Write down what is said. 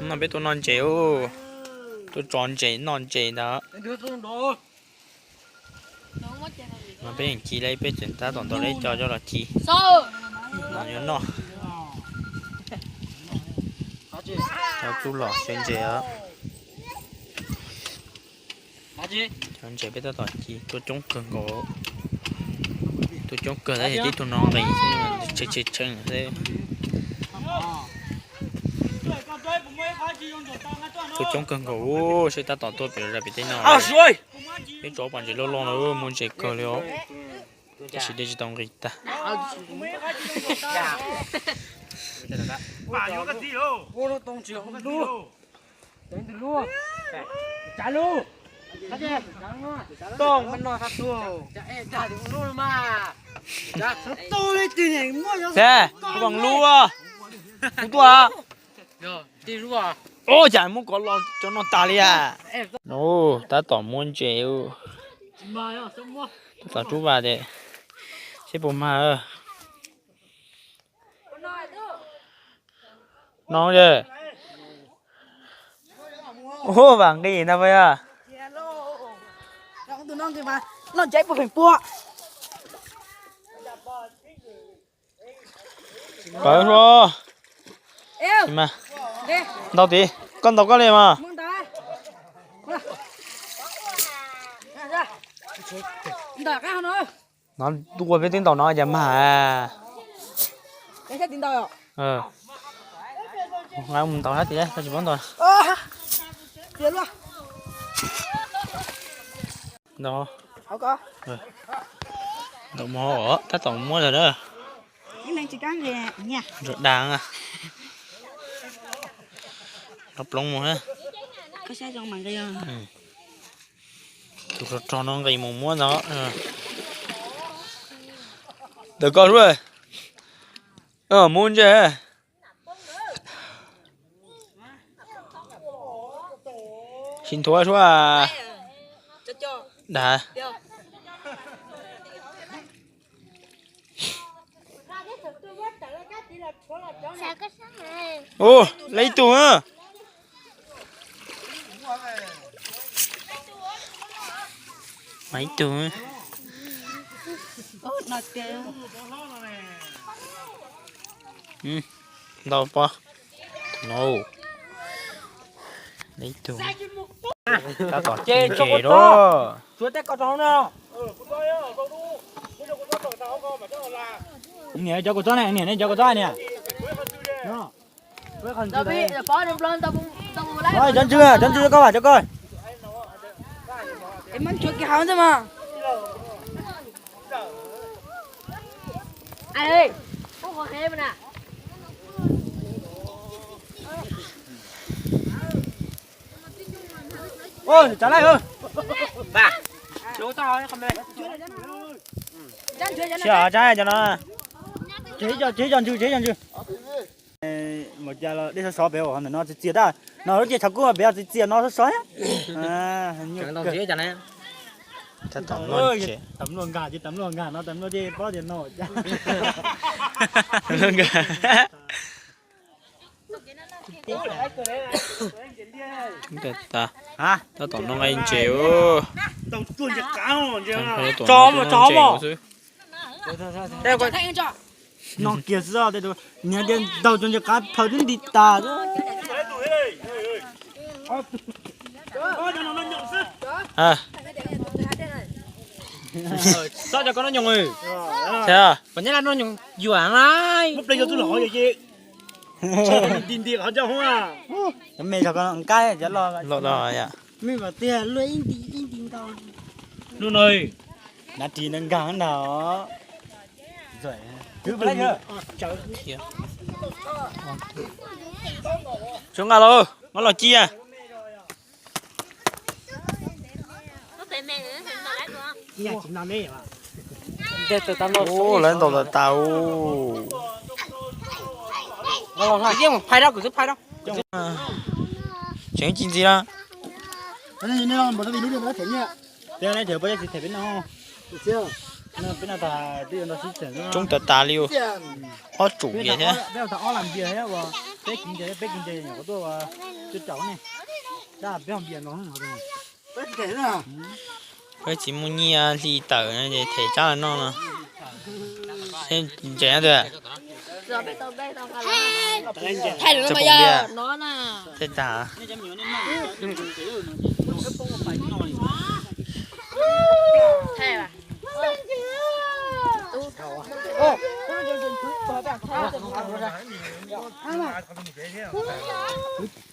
No peb tuaj noj ntses, tuaj tso ntses noj ntses ntag. No peb yeej ci lawm, peb tseem tab tom ntaus lawv cov coj los ci. No yuav noj. Cov tub los xyov ntses os. Cov ntses peb tab tom ci tuaj coob kawg nkaus. Tuaj coob kawg tab sis tib tug no nqis tshee tshee tshee xwb. Tuaj coob kawg nkaus, seb tab tom tuaj pem zos pem teb no. Peb tso pom ntses loj loj no, muaj ntses kawg li os. Tab sis dej tsis tau nqis tag. Kuv pom lub, kuv tuaj. Ua cas muab kov los cov no tas li a. Tab tom muab ntses, tab tom rub vas tias seb puas mag. No, ua vas nqis ntag puas yog? Pawv hlo. Ntaus tid, koj ntaus koj li mas. No tuaj peb twb ntaus no cas mag. Nqa mus ntaus sab tid, koj tsis paub ntaus. Ntaus, ntaus mov os, tab tom muab zog na. Ntaus dag. Rov ploov mus. Tus rog rog no nqis mus muab ntag. Ntawm koj suab, muab ntsej. Sim nthuav suab. Dag. Ua, lawv ib tug. Mas ib tug. Ntau pob. No, ib tug. Tab tom ci ntses lawm. Niam cov kua txob ne, niam ne cov kua txob niam. Cov ntswg, cov ntswg cov koj, cov koj. Tsis cov no. Tsis cov ntswg, tsis cov ntswg. Mus cas los dej sov sov pem ntawm no txias txias daj. No lub ces tshav kub pem txias txias no sov sov. Tam luaj nkag ces tam luaj nkag no tam luaj ces paub tias no. Tab tom noj nqaij ntses. Tso mas tso mas. Xwb. No kiag xwb, niag tias ntaus tso ntsis qav plhaws twb nti tas. Txhob cov koj noj nyoos. Kom nyab laj noj nyoos yuam lais. Cov me zog koj nqaij cov los los yom. Me mas tiag luaj ib nti ib nti ntau. Lub no. Nav ris nag nkag ntag. Tsuas nqa los, nqa los cia. Ub, lawv ntaus tas tas ub. Tseem ci ntxiv na. Tsoob tas tas li ub. Ob tsum kiag thiab. Peb kiv ntses, peb kiv ntses nyuam qhuav tuaj, tuaj caum ne. Tab peb ho npias no. Peb tsis muaj nyiaj hli tawm no ces them Tsab los noj no. Ntses no twg? Thaij lawm no mas yog no na. Thaij tag. Thaij.